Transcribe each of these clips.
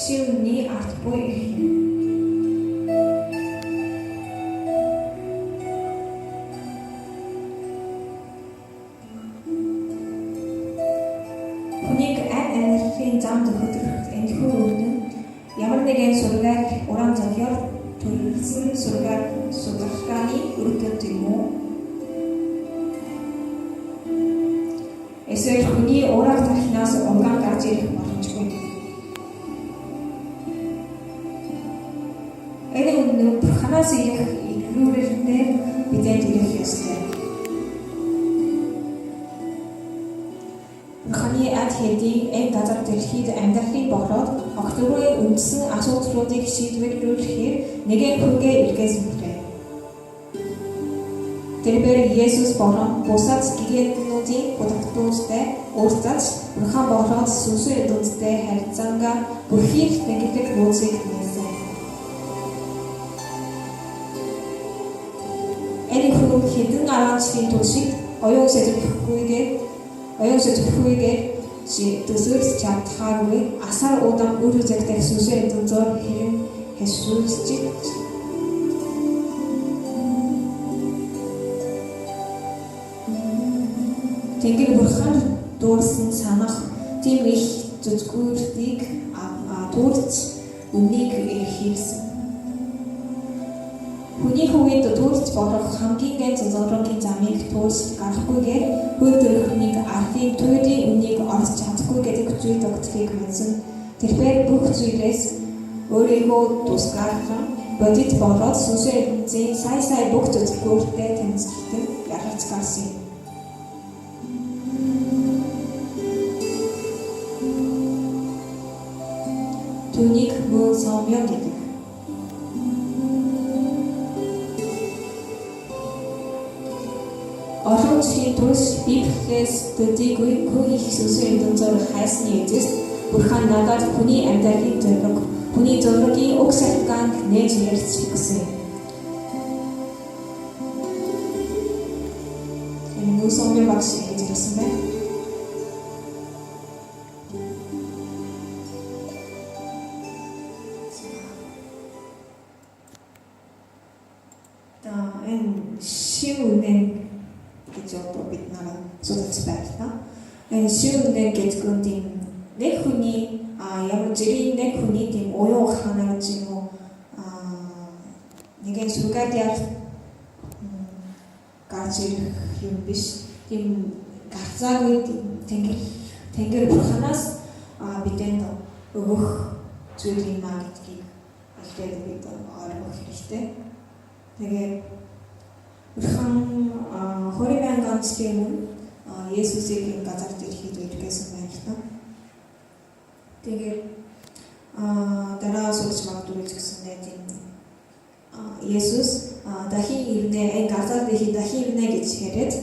Шивний арт буй эрх юм. Хүнийг амь амьдралын замд хөдөлгөх энэхүү үнэн ямар нэгэн сургаал урам зоригоор төлөвлөсөн сургаал судалгааны үр дүнд юм уу? Эсвэл хүний уураг тархинаас урган гарч ирэх боломжгүй. Энэ үнэн Бурханаас ирэх эргүүлэлтээр бидэнд ирэх ёстой. Бурханы аль хэдийн энэ газар дэлхийд амьдралын болоод огтлогын үндсэн асуудлуудыг шийдвэрлүүлэхээр нэгэн хүнгээ илгээсэн билээ. Тэрээр Есүс болон бусад гэгээнтнүүдийн бүлэгтүүдтэй уулзаж Бурхан болоод сүнсэн ертөнцтэй харилцаангаа бүхий л тэнгэрлэг нууцыг нээсэн. Энэ хүн хэдэн арван жилийн туршид оюун сэтгэхүйгээр төсөөлж чадхааргүй асар удаан үр үзэгдэх сүнсэн ертөнцөөр хэрэн хэсүүлж Тэнгэр Бурхан дүүрсэн санах тийм их зүзгүүртийг түүрч үннийг эрхийлсэн. Хүний хүүгээд түүрч болох хамгийн ганц зургийн замыг түүрч гарахгүйгээр хөл төрхнийг ардын туйлын үннийг орж чадахгүй гэдэг зүйл тогтлыг мэдсэн. Тэрээр бүх зүйлээс өөрийгөө тусгаарлан бодит болоод сүнсэн ертөнцийн сая сая бүх зүзгүүртэй тэмцэлтэн ялгарч гарсан юм. Түүнийг мөн Сомьо гэдэг. Олон жилийн турш Библиэс төдийгүй гүн их сүнсэн ертөнцөөр хайсны эцэст Бурхан надад хүний амьдралын зорилго, хүний зорилгын уг шалтгаанг нээж ярьж өгсөн. Энэ мөн Сомьо багш ингэж хэлсэн байна. Энэ шив үнэн гэж одоо бид нараа судалж байлаа. Энэ шив үнэн гэдэг нь тийм нэг хүний ямар жирийн нэг хүний тийм оюун ухаанаар ч юм уу нэгэн сүргээдээр гарч ирэх юм биш. Тийм гарцаагүй тэнгэр Бурханаас бидэнд өгөх зүйл юм а гэдгийг эхлээд бид ойлгох хэрэгтэй. Тэгээд Бурхан 20 мянган жилийн өмнө Есүсийг энэ газар дэлхийд илгээсэн байна л да. Тэгээд дараа судалж магадгүй ч гэсэндээ тийм Есүс дахин ирнэ, энэ газар дэлхийд дахин ирнэ гэж яриад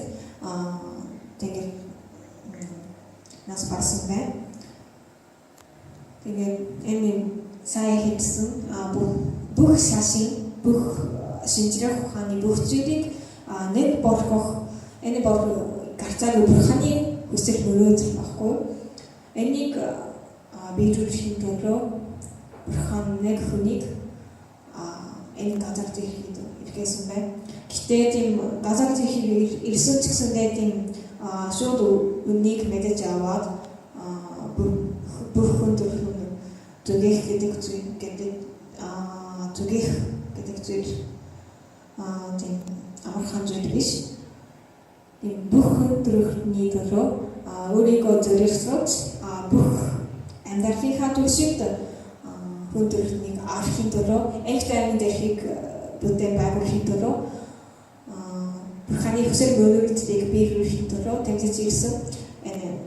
тэгээд нас барсан байна. Тэгээд энэ сая хэлсэн бүх шашин, бүх шинжлэх ухааны бүх зүйлийг нэг болгох, энэ бол гарцаагүй Бурханы хүсэл мөрөөдөл байхгүй. Энийг биелүүлэхийн төлөө Бурхан нэг хүнийг энэ газар дэлхийд илгээсэн байна. Гэтэ тийм газар дэлхийд ирсэн ч гэсэндээ тийм шууд үннийг мэдэж аваад бүх хүн төрхөн зүгэх гэдэг зүйл зүгэх гэдэг зүйл тийм амархан зүйл биш. Тийм бүх хүн төрхний төлөө өөрийгөө зориулж бүх амьдралынхаа туршид хүн төрхнийг авахын төлөө энх тайван дэлхийг бүтээн байгуулахын төлөө Бурханы хүсэл мөрөөдлийг биелүүлэхийн төлөө тэмцэж ирсэн. Энэ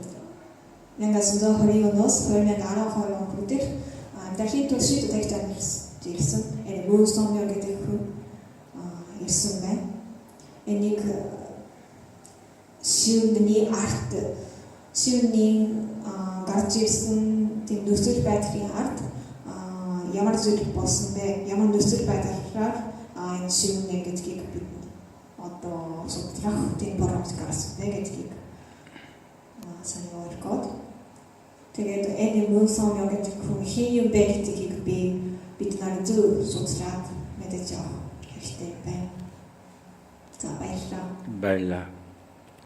1920 оноос 2012 он хүртэл амьдралын туршид тэгж амьдарч ирсэн. Энэ Мөн Сомьо гэдэг хүн ирсэн байна. Энийг шивний арт, шивний гарч ирсэн тийм нөхцөл байдлын арт ямар зүйл болсон бэ? Ямар нөхцөл байдлаар энэ шивнэ гэдгийг бид одоо судлах тийм боломж гарсан бэ гэдгийг сайн ойлгоод. Тэгээд энэ Мөн Сон Мё гэдэг хүн хэн юм бэ гэдгийг бид нар зөв судлаад мэдэж авах хэрэгтэй байна. За, баярлалаа. Баярлалаа.